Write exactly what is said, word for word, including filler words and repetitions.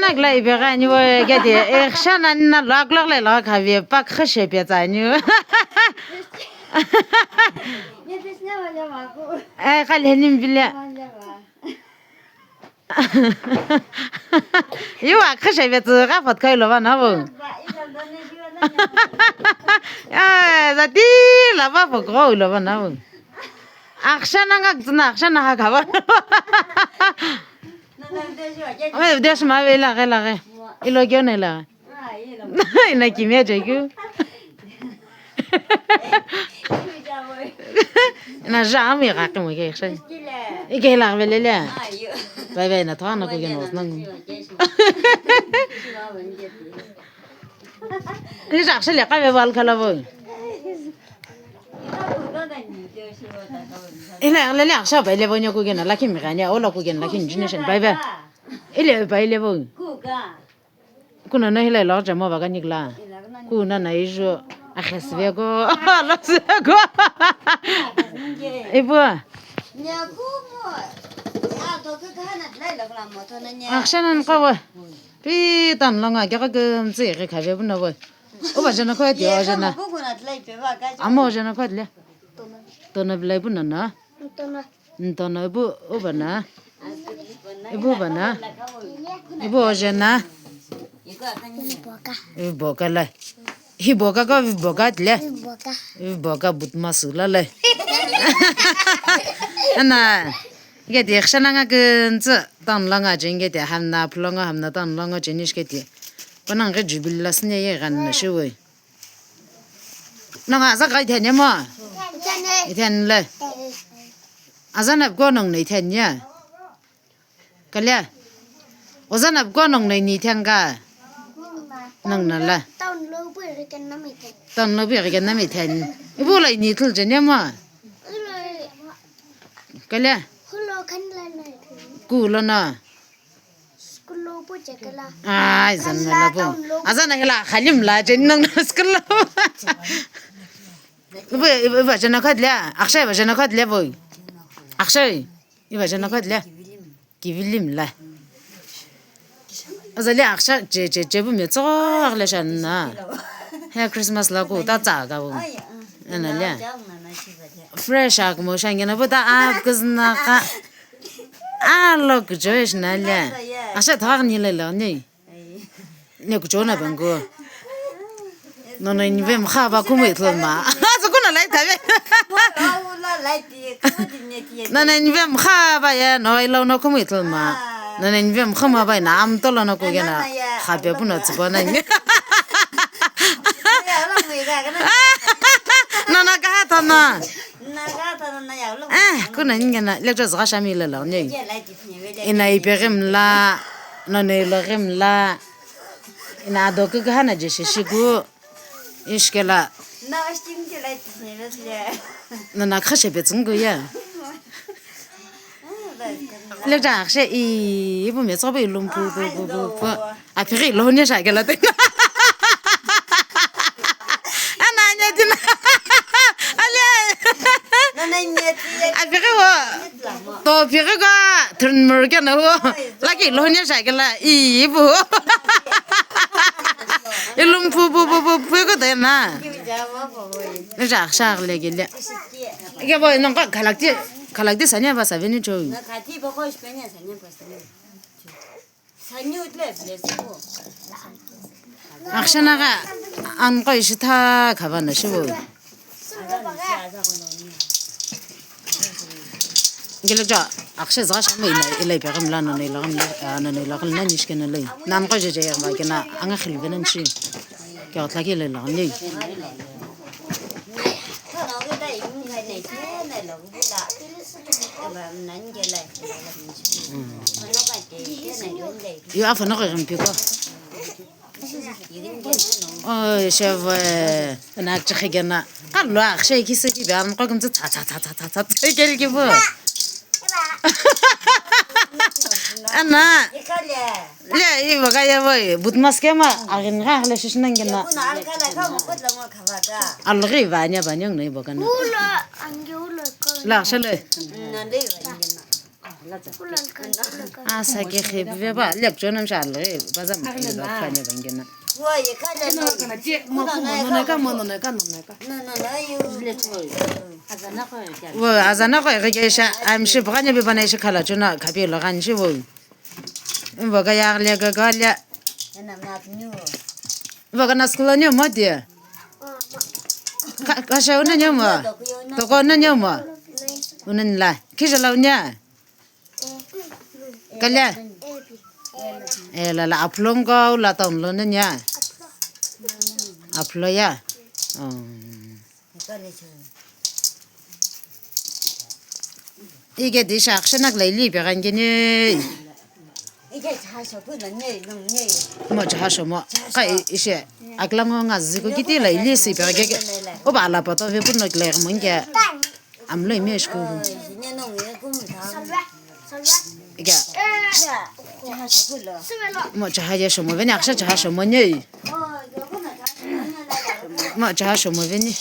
Kla ibe gani wo gadi, eh, khsha nani na lo aklok le lo khavi, pak khshe pe tsani. Eh, kali henim bile. Yu a khasha ve tsu ga phot kai lo va na vo. Eh, za ti la va pho ko lo va na vo. Aksha na ngak tsuna, aksha na ha ka va. Ave, video shima ve la ge la ge. Ilo kyo ne la. Ina kimia chekeu. Ina ja ami ga kemo ke khsha. Ike la vele le. Bye bye na thana ko ke no nang. Ni ja khsha le ka ve bal khala vo. Ina le le aksha bye le vo nyo ko ke na la kimi ga nya ola ko ke na la kimi generation bye bye. Ile bye le vo. Kuna na hilai lo jamo ba ka nikla. Kuna na ijo akhesvego, losvego. Ibu. Akshanan kawa. Pi tan lo nga kya ka kemtsi re khabe bu na wa. Uba jana kwa ti o jana. Amo jana kwa le. Tona bilai bu na na. Ntona ibu uba na. Ibu uba na. Ibu oje na. Ibu boka la. Hi boka ka vi boka tle. Vi boka but masu la le. Ana. Ge de khsha na nga ke ntsa tan la nga jeng ge de hamna plo nga hamna tan la nga jenish ke de. Pana nge jubil la sne ye gan na shi we. Nang aza kai thanya mo? Ithen le. Aza nap ko nong nei thanya. Kale. Oza nap ko nong nei ni thang ka. Nang na la. Town lo bu ri ken na mi then. Town lo bu ri ken na mi then. Ibu lai ni thul janya mo? Kale. Hulo khan la na. Ku lo na. School lo pu chekela. Ai, zan na la pu. Azan na hela khalim la jen nang school lo. Ibu, ibu, ibu jana khat le. Akshay ibu jana khat le boy. Akshay. Ibu jana khat le. Kivilim la. Azali aksha che che che bu me tsok le shan na. He Christmas la ku ta tsa ga bu. Ana le. Fresh ak mo shan gena bu ta ap kuzna ka. A lo kujo ish na le. Asha thak ni le lo ni. Ne kujo na bango. Nono inve mkha ba kumu ithlo ma. Zo kuna lai tabe. Nono inve mkha ba ya no ilo no kumu ithlo ma. Nono inve mkha ma ba na am tolo no ku gena. Khabe bu no tsibo na ni. Nono ka ha tono. Eh, kuna ningena lecture zaka shami la la ne. Ina iperim la, na ne lorim la. Ina ado ke hana je shishiku. Ishkela. Na na khashe betsungu ya. Lecture akshe i ibu me tsobe ilum pu pu pu pu pu. Aphiri lo ne sha kela te. Ana nya tina. Ale. Nana nya ti. Aphiri wo. To phiri ga turn mer ke na wo. Laki lo ne sha kela i bu. Ilum pu pu pu pu pu ko de na. Ne ja sha le ke le. Ke bo nang ka kalak ti kalak ti sanya ba sa veni cho. Akshanagha anqo ishi tha khabana shibo. Gele ja aksha zgha shama ina ila ipe ghamla nana ila ghamla nana ila ghamla nishkena lai. Nanqo je je yamba kena anga khilbena nishi. Kya otla ke ila ghamla. Yo afa no ko rimpi ko. Oh, chef, na chikhe gena. Ka lo akshe ki se ki ba ko kum tsa tsa tsa tsa tsa tsa kel ki bo. Ana. Le, i baga ya boy, but mas ke ma, agin ga le shish nang gena. Alghi ba nya ba nyang nei baga na. Ulo, angi ulo ko. La shale. Asa ke khepiveva, lepcho na msha le, baza msha le, ba khane bangena. Wo, azana ko ege ke sha, amshi bukane bi bana ishi khala chuna, khapi lo ganshi wo. Mbo ka ya le ka ka le. Mbo ka na school nyo mo dia. Ka, ka sha una nyo mo. Toko una nyo mo. Una la. Kisha la unya. Kale? Eh, la, la, aphulongo, la, town lo nanya? Aphulo ya? Oh. Ike di shakshana kla ili pe kan gene. Mo chaha shomo. Ka i-, ishe. Aklango nga ziko kiti la ili si pe ke. Oba la pato ve puno kla mo nge. Amlo ime shku. Ika. Mo chaha ya shomo veni, aksha chaha shomo nyei. Mo chaha shomo veni.